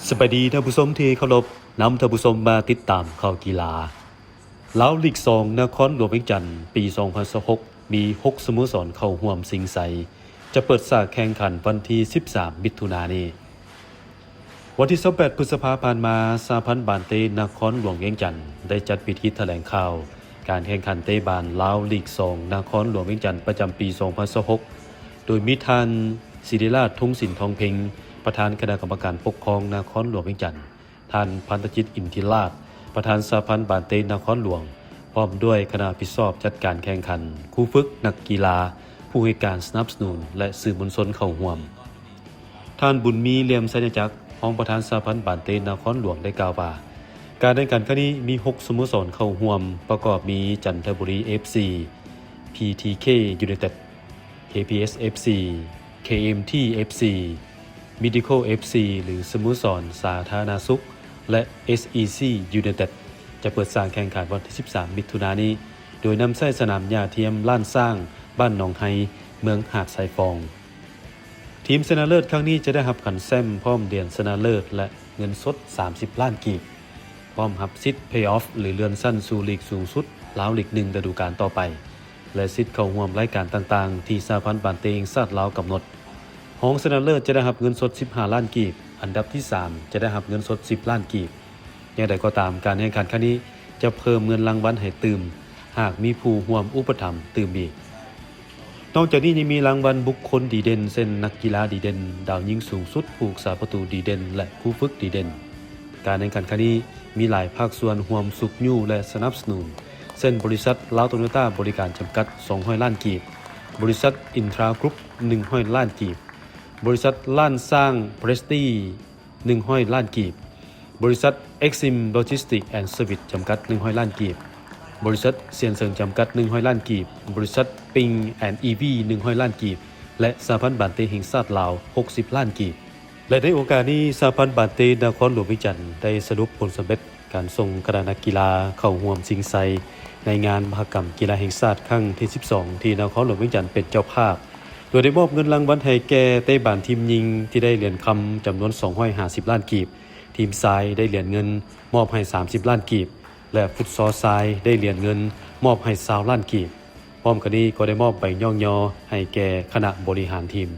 ສະບາຍດີທ່ານຜູ້ຊົມທີ່ເຄົາລົບ, ນຳທ່ານຜູ້ຊົມມາຕິດຕາມຂ່າວກິລາ. ລາວລີກສອງ ນະຄອນຫຼວງວຽງຈັນ ປີສອງພັນຊາວຫົກ ມີຫົກສະໂມສອນເຂົ້າຮ່ວມຊິງໄຊ, ຈະເປີດສາກແຂ່ງຂັນວັນທີສິບສາມ ມິຖຸນານີ້. ວັນທີຊາວແປດ ພຶດສະພາຜ່ານມາ, ສະຫະພັນບານເຕນະຄອນຫຼວງວຽງຈັນ ໄດ້ຈັດພິທີຖະແຫຼງຂ່າວການແຂ່ງຂັນເຕະບານລາວລີກສອງ ນະຄອນຫຼວງວຽງຈັນ ປະຈຳປີສອງພັນຊາວຫົກ ໂດຍມີທ່ານ ສິລິລາດ ທຸງສິນທອງເພັງ ປະທານຄະນະກຳມະການປົກຄອງນະຄອນຫຼວງວຽງຈັນ, ທ່ານ ພັນຕະຈິດ ອິນທິລາດ ປະທານສະຫະພັນບານເຕນະຄອນຫຼວງ, ພ້ອມດ້ວຍຄະນະຮັບຜິດຊອບຈັດການແຂ່ງຂັນ, ຄູຝຶກ, ນັກກິລາ, ຜູ້ໃຫ້ການສະໜັບສະໜູນ ແລະ ສື່ມວນຊົນເຂົ້າຮ່ວມ. ທ່ານ ບຸນມີ ຫຼ່ຽມໄຊຍະຈັກ ຮອງປະທານສະຫະພັນບານເຕນະຄອນຫຼວງ ໄດ້ກ່າວວ່າ ການແຂ່ງຂັນຄັ້ງນີ້ມີຫົກສະໂມສອນເຂົ້າຮ່ວມ, ປະກອບມີ ຈັນທະບູລີ ເອັຟຊີ, ພີທີເຄ ຢູໄນເຕັດ, ເຄພີເອັສ ເອັຟຊີ, ເຄເອັມທີ ເອັຟຊີ, ມິດດິເຄິນ ເອັຟຊີ ຫຼື ສະໂມສອນສາທາລະນະສຸກ ແລະ ເອສອີຊີ ຢູໄນເຕັດ ຈະເປີດສາກແຂ່ງຂັນວັນທີສິບສາມ ມິຖຸນານີ້, ໂດຍນຳໃຊ້ສະໜາມຫຍ້າທຽມລ້ານຊ້າງ ບ້ານໜອງໄຮ, ເມືອງຫາດຊາຍຟອງ. ທີມຊະນະເລີດຄັ້ງນີ້ຈະໄດ້ຮັບຂັນແຊ້ມ ພ້ອມຫຼຽນຊະນະເລີດ ແລະ ເງິນສົດສາມສິບລ້ານກີບ, ພ້ອມຮັບສິດເພລເອອຟ ຫຼື ເລື່ອນຊັ້ນສູ່ລີກສູງສຸດລາວລີກໜຶ່ງ ລະດູການຕໍ່ໄປ ແລະ ສິດເຂົ້າຮ່ວມລາຍການຕ່າງໆ ທີ່ສະຫະພັນບານເຕະແຫ່ງຊາດລາວກຳນົດ. ຮອງຊະນະເລີດຈະໄດ້ຮັບເງິນສົດສິບຫ້າລ້ານກີບ, ອັນດັບທີສາມຈະໄດ້ຮັບເງິນສົດສິບລ້ານກີບ. ຢ່າງໃດກໍຕາມ, ການແຂ່ງຂັນຄັ້ງນີ້ຈະເພີ່ມເງິນລາງວັນໃຫ້ຕື່ມ ຫາກມີຜູ້ຮ່ວມອຸປະຖຳຕື່ມອີກ. ນອກຈາກນີ້ຍັງມີລາງວັນບຸກຄົນດີເດັ່ນ ເຊັ່ນ ນັກກິລາດີເດັ່ນ, ດາວຍິງສູງສຸດ, ຜູ້ຮັກສາປະຕູດີເດັ່ນ ແລະ ຄູຝຶກດີເດັ່ນ. ການແຂ່ງຂັນຄັ້ງນີ້ມີຫຼາຍພາກສ່ວນຮ່ວມຊຸກຍູ້ ແລະ ສະໜັບສະໜູນ, ເຊັ່ນ ບໍລິສັດລາວໂຕໂຍຕ້າບໍລິການຈຳກັດ ສອງຮ້ອຍລ້ານກີບ, ບໍລິສັດອິນທຣາກຣຸບ ໜຶ່ງຮ້ອຍລ້ານກີບ, ບໍລິສັດລ້ານຊ້າງເພຣສຕີ ໜຶ່ງຮ້ອຍລ້ານກີບ, ບໍລິສັດເອັກຊິມໂລຈິສຕິກແອນເຊີວິສຈຳກັດ ໜຶ່ງຮ້ອຍລ້ານກີບ, ບໍລິສັດຊຽນເຊີງຈຳກັດ ໜຶ່ງຮ້ອຍລ້ານກີບ, ບໍລິສັດປິງແອນອີວີ ໜຶ່ງຮ້ອຍລ້ານກີບ ແລະ ສະຫະພັນບານເຕະແຫ່ງຊາດລາວ ຫົກສິບລ້ານກີບ. ແລະ ໃນໂອກາດນີ້, ສະຫະພັນບານເຕະນະຄອນຫຼວງວຽງຈັນ ໄດ້ສະຫຼຸບຜົນສຳເລັດການສົ່ງຄະນະນັກກິລາເຂົ້າຮ່ວມຊິງໄຊ ໃນງານມະຫະກຳກິລາແຫ່ງຊາດຄັ້ງທີສິບສອງ ທີ່ນະຄອນຫຼວງວຽງຈັນເປັນເຈົ້າພາບ, ໂດຍໄດ້ມອບເງິນລາງວັນໃຫ້ແກ່ເຕະບານທີມຍິງທີ່ໄດ້ຫຼຽນຄຳຈຳນວນສອງຮ້ອຍຫ້າສິບລ້ານກີບ, ທີມຊາຍໄດ້ຫຼຽນເງິນມອບໃຫ້ສາມສິບລ້ານກີບ ແລະ ຟຸດຊໍຊາຍໄດ້ຫຼຽນເງິນມອບໃຫ້ຊາວລ້ານກີບ. ພ້ອມກັນນີ້ກໍໄດ້ມອບໃບຍ້ອງຍໍໃຫ້ແກ່ຄະນະບໍລິຫານທີມ.